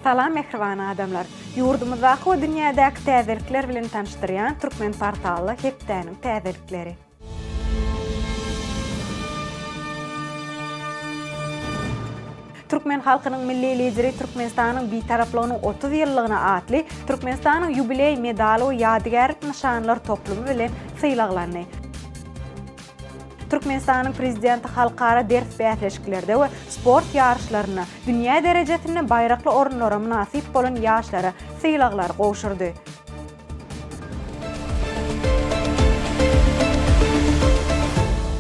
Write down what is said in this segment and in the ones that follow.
Salam mähriban adamlar! Ýurdumyzdaky we dünýädäki täzelikler bilen tanyşdyrýan Türkmen portally hepdäniň täzelikleri. Türkmen halkynyň Milli Lideri Türkmenistanyň Bitaraplygynyň 30 ýyllygyna atly Türkmenistanyň ýubileý medaly we ýadygärlik nyşanlar toplumy bilen sylaglandy. Türkmenistanyň Prezidenti halkara ders bäsleşiklerde we sport ýaryşlarynda dünýä derejesinde baýrakly orunlara mynasyp bolan ýaşlara sylaglary gowşurdy.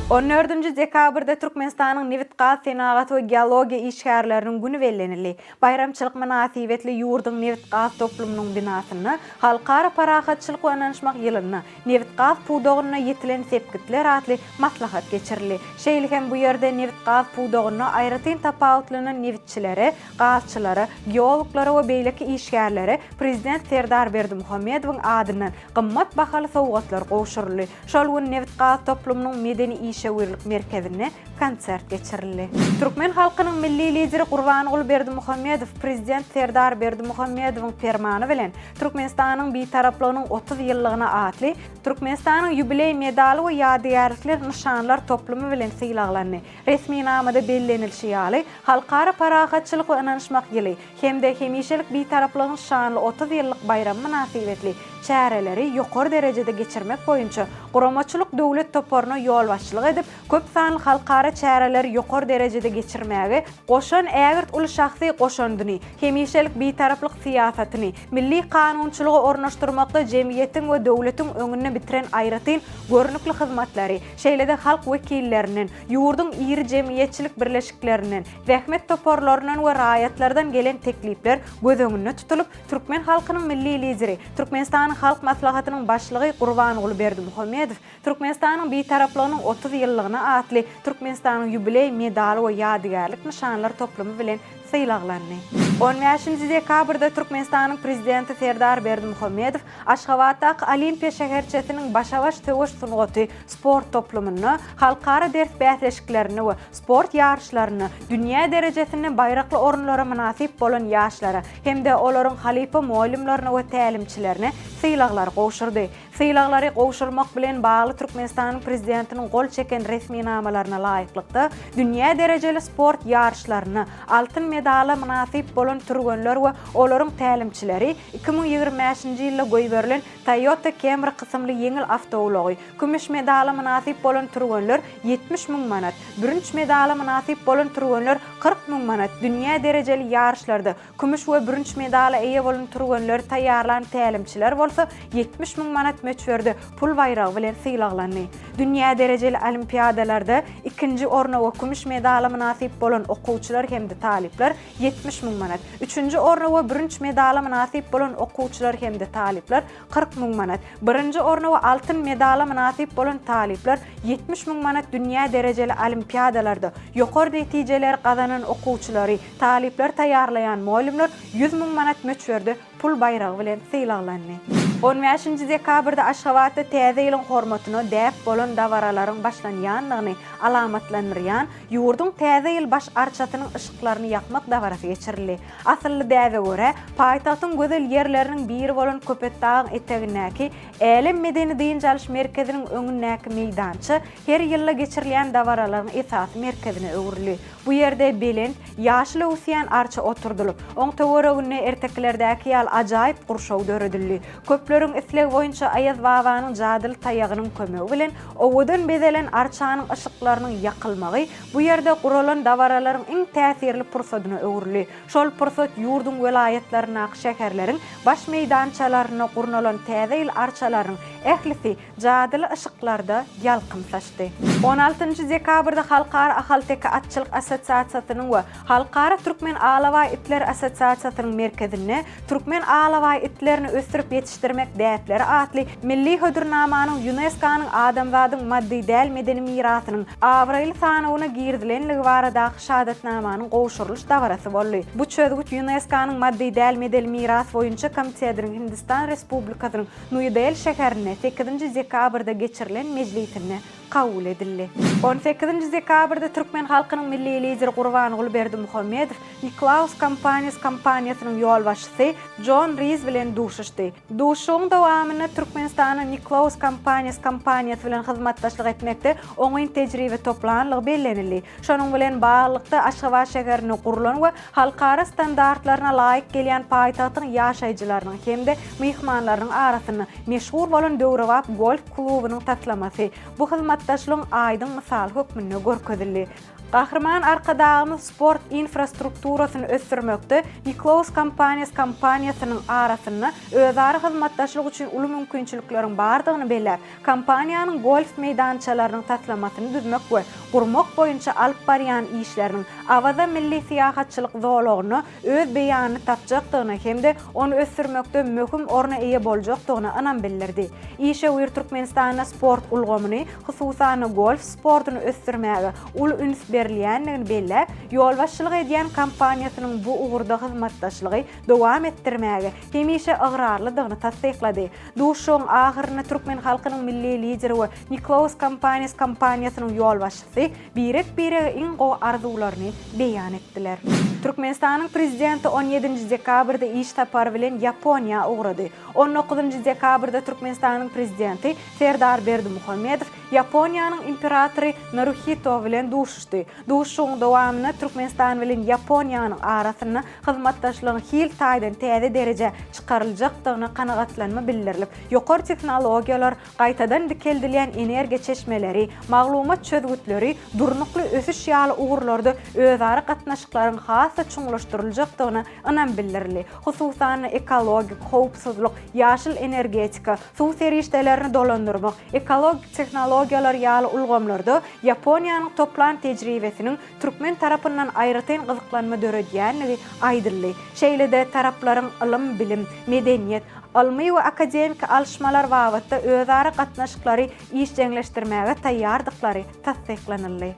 On dördünji dekabrda Türkmenistanyň nebit-gaz senagaty we geologiýa işgärleriniň güni bellenildi. Baýramçylyk mynasybetli ýurduň nebit-gaz toplumynyň binasynda Halkara parahatçylyk we ynanyşmak ýylynda Nebit-gaz pudagynda ýetilen sepgitler atly maslahat geçirildi. Şeýle hem bu ýerde nebit-gaz pudagynda aýratyn tapawutlanan nebitçilere, gazçylara, geologlara we beýleki işgärlere Prezident Serdar Berdimuhamedowyň adyndan gymmat bahaly sowgatlar gowşuryldy. Şol gün nebit-gaz toplumynyň medeni-işewürlik merkezinde konsert geçirildi. Türkmen halkynyň Milli Lideri Gurbanguly Berdimuhamedow Prezident Serdar Berdimuhamedowyň Permany bilen Türkmenistanyň Bitaraplygynyň 30 ýyllygyna atly Türkmenistanyň ýubileý medaly we ýadygärlikler nyşanlar toplumy bilen sylaglandy. Resminamada bellenilişi ýaly, Halkara parahatçylyk we ynanyşmak ýyly hem-de hemişelik Bitaraplygyň şanly 30 ýyllyk baýramy mynasybetli çäreleri ýokary derejede geçirmek boýunça guramaçylyk döwlet toparyna ýolbaşçylyk edip, köp sanly halkara çäreleri ýokary derejede geçirmäge goşan ägirt uly şahsy goşandyny, hemişelik Bitaraplyk syýasatyny milli kanunçylyga ornaşdyrmakda jemgyýetiň we döwletiň öňünde bitiren aýratyn görnükli hyzmatlary, şeýle-de halk wekillerinden, ýurduň iri jemgyýetçilik birleşiklerinden, zähmet toparlaryndan we raýatlardan gelen teklipler göz öňünde tutulyp, türkmen halkynyň Milli Lideri, Türkmenistanyň Halk Maslahatynyň Başlygy Gurbanguly Berdimuhamedow Türkmenistanyň Bitaraplygynyň 30 ýyllygyna atly Türkmenistanyň ýubileý medaly we ýadygärlik nyşanlar toplumy bilen sylaglandy. On bäşinji dekabrda Türkmenistanyň Prezidenti Serdar Berdimuhamedow Aşgabatdaky Olimpiýa şäherçesiniň başa-baş söweş sungaty sport toplumynda halkara ders bäsleşiklerinde we sport ýaryşlarynda dünýä derejesinde baýrakly orunlara mynasyp bolan ýaşlara hem-de olaryň halypa mugallymlaryna we tälimçilerine sylaglary gowşurdy. Sylaglary gowşurmak bilen bagly Türkmenistanyň Prezidentiniň gol çeken resminamalaryna laýyklykda, dünýä derejeli sport ýaryşlarynda altyn medala mynasyp bolan türgenler we olaryň tälimçileri 2025-nji ýylda goýberilen Toyota Camry kysymly ýeňil awtoulagy, kümüş medala mynasyp bolan türgenler 70 müň manat, bürünç medala mynasyp bolan türgenler 40 müň manat, dünýä derejeli ýaryşlarda Kümüş we bürünç medala eýe bolan türgenleri taýýarlan tälimçiler bolsa 70 müň manat möçberde pul baýragy bilen sylaglandy. Dünýä derejeli olimpiadalarda ikinji orna we kümüş medala mynasyp bolan okuwçylar hem-de talyplar 70 müň manat, üçünji orna we bürünç medala mynasyp bolan okuwçylar hem-de talyplar 40 müň manat, birinji orna we altyn medala mynasyp bolan talyplar 70 müň manat dünýä derejeli olimpiadalarda ýokary netijeleri gazanan okuwçylary, talyplary taýýarlaýan mugallymlar 100 müň manat möçberde pul baýragy bilen sylaglandy. On bäşinji dekabrda Aşgabatda Täze ýylyň hormatyna däp bolan dabaralaryň başlanýandygyny alamatlandyrýan ýurduň Täze ýyl baş arçasynyň yşyklaryny ýakmak dabarasy geçirildi. Asylly däbe görä, paýtagtyň gözel ýerleriniň biri bolan Köpetdagyň etegindäki Älem medeni-dynç alyş merkeziniň öňündäki meýdança her ýylda geçirilýän dabaralaryň esasy merkezine öwrüldi. Bu ýerde belent, ýaşyl öwüsýän arça oturdylyp, oň töwereginde ertekilerdäki ýaly ajaýyp gurşaw döredildi. Köpleriň islegi boýunça Aýaz babanyň jadyly taýagynyň kömegi bilen owadan bezelen arçanyň yşyklarynyň ýakylmagy bu ýerde guralan dabaralaryň iň täsirli pursadyna öwrüldi. Şol pursat ýurduň welaýatlaryndaky şäherleriň baş meýdançalarynda gurnalan Täze ýyl arçalarynyň ählisi jadyly yşyklarda ýalkym saçdy. On altynjy dekabrda Halkara ahalteke atçylyk assosiasiýasynyň we Halkara türkmen alabaý itleri assosiasiýasynyň merkezinde Türkmen alabaý itlerini ösdürip ýetişdirmek däpleri atly milli hödürnamanyň ÝUNESKO-nyň adamzadyň maddy däl medeni mirasynyň abraýly sanawyna girizilenligi baradaky şahadatnamanyň gowşurylyş dabarasy boldy. Bu çözgüt ÝUNESKO-nyň maddy däl medeni miras boýunça komitetiniň Hindistan Respublikasynyň Nýu-Deli şäherinde sekizinji dekabrda geçirilen mejlisinde. kabul edildi. On sekizinji dekabrda türkmen halkynyň Milli Lideri Gurbanguly Berdimuhamedow Niklaus Companies kompaniýasynyň ýolbaşçysy Jon Riz bilen duşuşdy. Duşuşygyň dowamynda Türkmenistanyň Niklaus Companies kompaniýasy bilen hyzmatdaşlyk etmekde oňyn tejribe toplanlygy bellenildi. Şonuň bilen baglylykda, Aşgabat şäherinde gurlan we halkara standartlaryna laýyk gelýän paýtagtyň ýaşaýjylarynyň hem-de myhmanlarynyň arasynda meşhur bolan döwrebap golf klubunyň taslamasy bu hyzmatdaşlygyň aýdyň mysaly hökmünde görkezildi. Gahryman Arkadagymyz sport infrastrukturasyny ösdürmekde Niklaus Companies kompaniýasynyň arasynda özara hyzmatdaşlyk üçin uly mümkinçilikleriň bardygyny belläp, Kompaniýanyň golf meýdançalarynyň taslamasyny düzmek we gurmak boýunça alyp barýan işleriniň Awaza milli syýahatçylyk zolagynda öz beýanyny tapjakdygyna hem-de ony ösdürmekde möhüm orna eýe boljakdygyna ynam bildirdi. Işewür Türkmenistanda sport ulgamyny, hususan-da, golf sportuny ösdürmäge uly üns berilýändigini belläp, ýolbaşçylyk edýän kompaniýasynyň bu ugurda hyzmatdaşlygy dowam etdirmäge hemişe ygrarlydygyny tassyklady. Duşuşygyň ahyrynda türkmen halkynyň Milli Lideri we Niklaus Companies kompaniýasynyň ýolbaşçysy birek-birege iň gowy arzuwlaryny beýan etdiler. Türkmenistanyň Prezidenti on ýedinji dekabrda iş sapary bilen Ýaponiýa ugrady. On dokuzynjy dekabrda Türkmenistanyň Prezidenti Serdar Berdimuhamedow Ýaponiýanyň Imperatory Naruhito bilen duşuşdy. Duşuşygyň dowamynda Türkmenistan bilen Ýaponiýanyň arasynda hyzmatdaşlygyň hil taýdan täze derejä çykaryljakdygyna kanagatlanma bildirilip, ýokary tehnologiýalar, gaýtadan dikeldilýän energiýa çeşmeleri, maglumat çözgütleri, durnukly ösüş ýaly ugurlarda özara gatnaşyklaryň has-da çuňlaşdyryljakdygyna ynam bildirildi. Hususan-da, ekologik howpsuzlyk, ýaşyl energetika, suw serişdelerini dolandyrmak, ekologik tehnologiýalar ýaly ulgamlarda Ýaponiýanyň toplan tejribesiniň türkmen tarapyndan aýratyn gyzyklanma döredýändigi aýdyldy. Şeýle-de taraplaryň ylym-bilim, medeniýet, ylmy we akademiki alyşmalar babatda özara gatnaşyklary işjeňleşdirmäge taýýardyklary tassyklanyldy.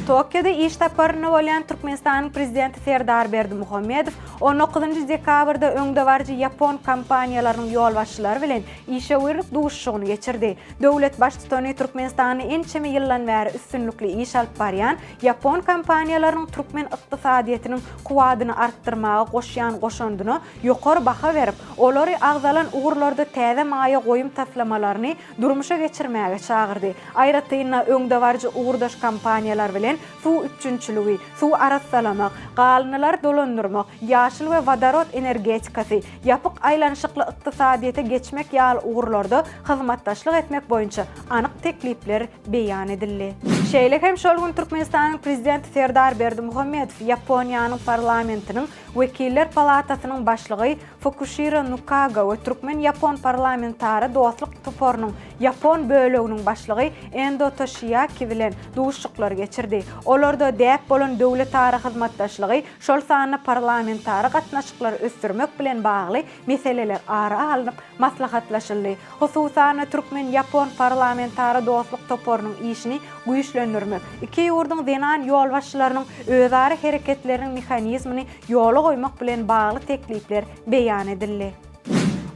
Tokioda iş saparynda bolýan Türkmenistanyň Prezidenti Serdar Berdimuhamedow on dokuzynjy dekabrda öňdebaryjy ýapon kompaniýalarynyň ýolbaşçylary bilen işewürlik duşuşygyny geçirdi. Döwlet Baştutany Türkmenistanda ençeme ýyldan bäri üstünlikli iş alyp barýan ýapon kompaniýalarynyň türkmen ykdysadyýetiniň kuwwadyny artdyrmaga goşýan goşandyna ýokary baha berip, olary agzalan ugurlarda täze maýa goýum taslamalaryny durmuşa geçirmäge çagyrdy. Aýratyn-da, öňdebaryjy ugurdaş kompaniýalar bilen suw üpjünçiligi, suw arassalamak, galyndylary dolandyrmak, ýaşyl we wodorod energetikasy, ýapyk aýlanyşykly ykdysadyýete geçmek ýaly ugurlarda hyzmatdaşlyk etmek boýunça anyk teklipler beýan edildi. Şeýle hem şol gün Türkmenistanyň Prezidenti Serdar Berdimuhamedow Ýaponiýanyň Parlamentiniň Wekiller palatasynyň başlygy Fukuşiro Nukaga we türkmen-ýapon parlamentara dostluk toparynyň ýapon böleginiň başlygy Endo Toşiaki bilen duşuşyklar geçirdi. Olarda däp bolan döwletara hyzmatdaşlygy, şol sanda parlamentara gatnaşyklary ösdürmek bilen bagly meseleler ara alnyp maslahatlaşyldy. Hususan-da, türkmen-ýapon parlamentara dostluk toparynyň işini güýçlendirmek, iki ýurduň zenan ýolbaşçylarynyň özara hereketleriniň mehanizmini ýola goýmak bilen bagly teklipler beýan edildi.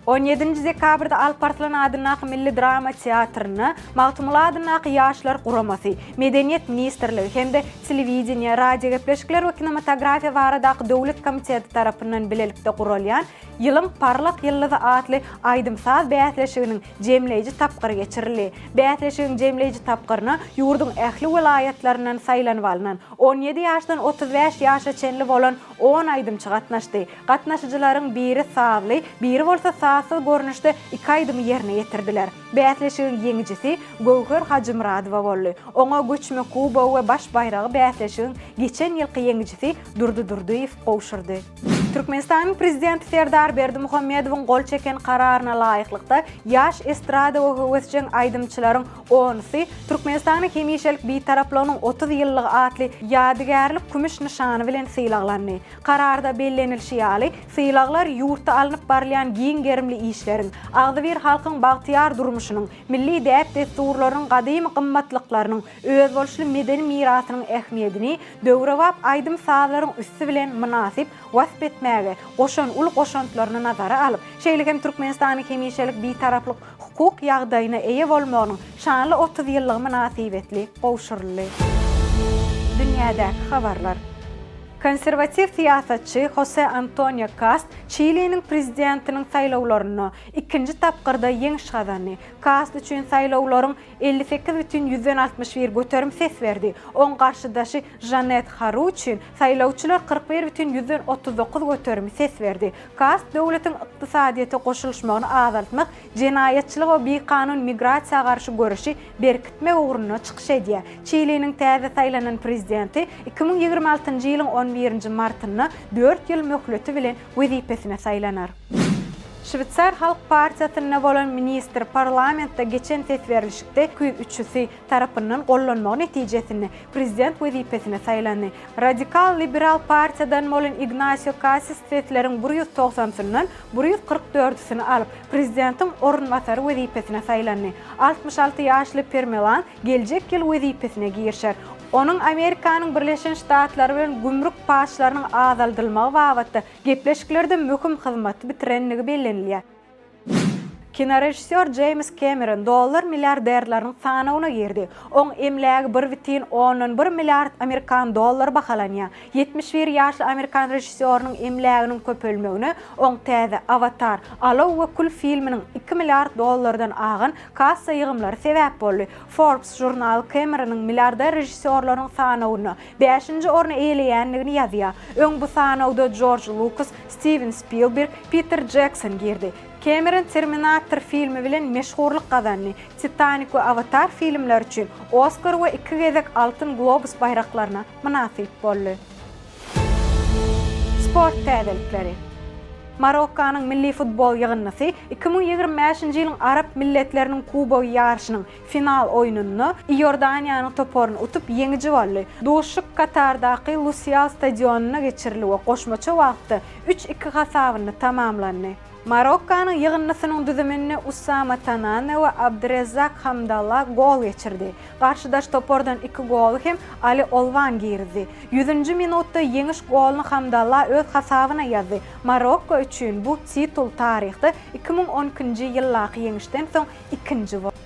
On ýedinji dekabrda Alp Arslan adyndaky milli drama teatrynda Magtymguly adyndaky Ýaşlar guramasy, Medeniýet ministrligi hem-de Telewideniýe, radiogepleşikler we kinematografiýa baradaky döwlet komiteti tarapyndan bilelikde guralýan Ýylyň parlak ýyldyzy atly aýdym-saz bäsleşiginiň jemleýji tapgyry geçirildi. Bäsleşigiň jemleýji tapgyryna ýurduň ähli welaýatlaryndan saýlanyp alnan, 17 ýaşdan 35 ýaşa çenli bolan on aýdymçy gatnaşdy. Gatnaşyjylaryň biri sazly, biri bolsa sazsyz görnüşde iki aýdymy ýerine ýetirdiler. Bäsleşigiň ýeňijisi Göwher Hajymyradowa boldy. Oňa göçme kubogy we baş baýragy bäsleşigiň geçen ýylky ýeňijisi Durdy Durdyýew gowşurdy. Türkmenistanyň Prezidenti Serdar Berdimuhamedowyň gol çeken Kararyna laýyklykda, ýaş estrada we höwesjeň aýdymçylaryň onusy Türkmenistanyň hemişelik Bitaraplygynyň 30 ýyllygy atly ýadygärlik kümüş nyşany bilen sylaglandy. Kararda bellenilişi ýaly, sylaglar ýurtda alnyp barylýan giň gerimli işleriň, agzybir halkyň bagtyýar durmuşynyň, milli däp-dessurlaryň gadymy gymmatlyklarynyň, özboluşly medeni mirasynyň ähmiýedini döwrebap aýdym-sazlaryň üsti bilen mynasyp wasp etmäge goşan uly goşantlaryny nazara alyp, şeýle hem Türkmenistanyň hemişelik Bitaraplyk. hukuk ýagdaýyna eýe bolmagynyň şanly 30 ýyllygy mynasybetli gowşuryldy. Dünýädäki habarlar. Konserwatiw syýasatçy Hose Antonio Kast Çiliniň prezidentiniň saýlawlarynda ikinji tapgyrda ýeňiş gazandy. Kast üçin saýlawlaryň 58,61 ses berdi. Oň garşydaşy Žanet Haru üçin saýlawçylar 41,39 göterimi ses berdi. Kast döwletiň ykdysadyýete goşulyşmagyny azaltmak, jenaýatçylyga we bikanun migrasiýa garşy göreşi berkitmek ugrunda çykyş edýär. Çiliniň täze saýlanan prezidenti 2026-njy ýylyň on birinji martynda dört ýyl möhleti bilen wezipesine saýlanar. Şweýsar halk partiýasynda bolan ministr parlamentde geçen ses berlişikde 203-üsi tarapyndan gollanmagy netijesinde prezident wezipesine saýlandy. Radikal liberal partiýadan bolan Ignasio Kasis sesleriň bir ýüz togsantyndan bir ýüz kyrk dördüsini alyp, prezidentiň orunbasary wezipesine saýlandy. 66 ýaşly Permelan geljek ýyl wezipesine girişer. Onuň Amerikanyň Birleşen Ştatlary bilen gümrük paçlarynyň azaldylmagy babatda gepleşiklerde möhüm hyzmaty bitirenligi bellenilýär. Kinorežissýor Jeýms Kemeron dollar milliarderleriniň sanawyna girdi. Oň emlägi 1,1 milliard amerikan dollary bahalanýar. 71 ýaşly amerikan režissýorynyň emläginiň köpelmegine oň täze Awatar, Alaw we kül filminiň 2 milliard dollardan agan kassa ýygymlary sebäp boldy. Forbes žurnaly Kemeronyň milliarder režissýorlaryň sanawynda bäşinji orny eýeleýändigini ýazýar. Öň bu sanawda Jorj Lukas, Stiwen Spilberg, Piter Jekson girdi. Kemeron Terminator filmi bilen meşhurlyk gazandy. Titanik we Awatar filmleri üçin Oskar we iki gezek Altyn globus baýraklaryna mynasyp boldy. Sport täzelikleri. Marokkanyň milli futbol ýygyndysy 2025-nji ýylyň Arap milletleriniň kubogy ýaryşynyň final oýnunda Iordaniýanyň toparyny utup ýeňiji boldy. Duşuşyk Katardaky Lusial stadionynda geçirildi we goşmaça wagtda üç-iki hasabynda tamamlandy. Marokkanyň ýygyndysynyň düzüminde Ussama Tanane we Abdrezzak Hamdallah gol geçirdi. Garşydaş topardan iki goly hem Ali Olwan girizdi. Ýüzünji minutda ýeňiş goluny Hamdallah öz hasabyna ýazdy. Marokko üçin bu titul taryhda 2012-nji ýyldaky ýeňişden soň ikinji boldy.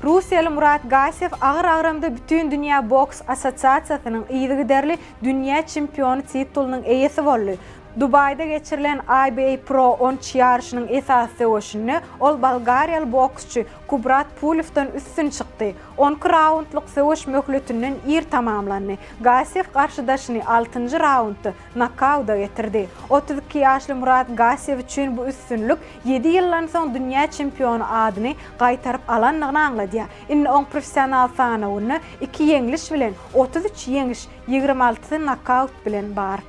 Russiýaly Murat Gasew agyr agramda Bütindünýä boks assosiasiýasynyň yzygiderli dünýä çempiony titulynyň eýesi boldy. Dubaýda geçirilen IBA Pro 13 ýaryşynyň esasy söweşinde ol bolgariýaly boksçy Kubrat Pulewden üstün çykdy. On iki raundlyk söweş möhletinden ir tamamlandy. Gasew garşydaşyny altynjy raundda nokauda getirdi. 32 ýaşly Murat Gasew üçin bu üstünlik ýedi ýyldan soň dünýä çempiony adyny gaýtaryp alandygyny aňladýar. Indi oň professional sanawynda iki ýeňliş bilen 33 ýeňiş, ýigrimi altysy nokaut bilen bar.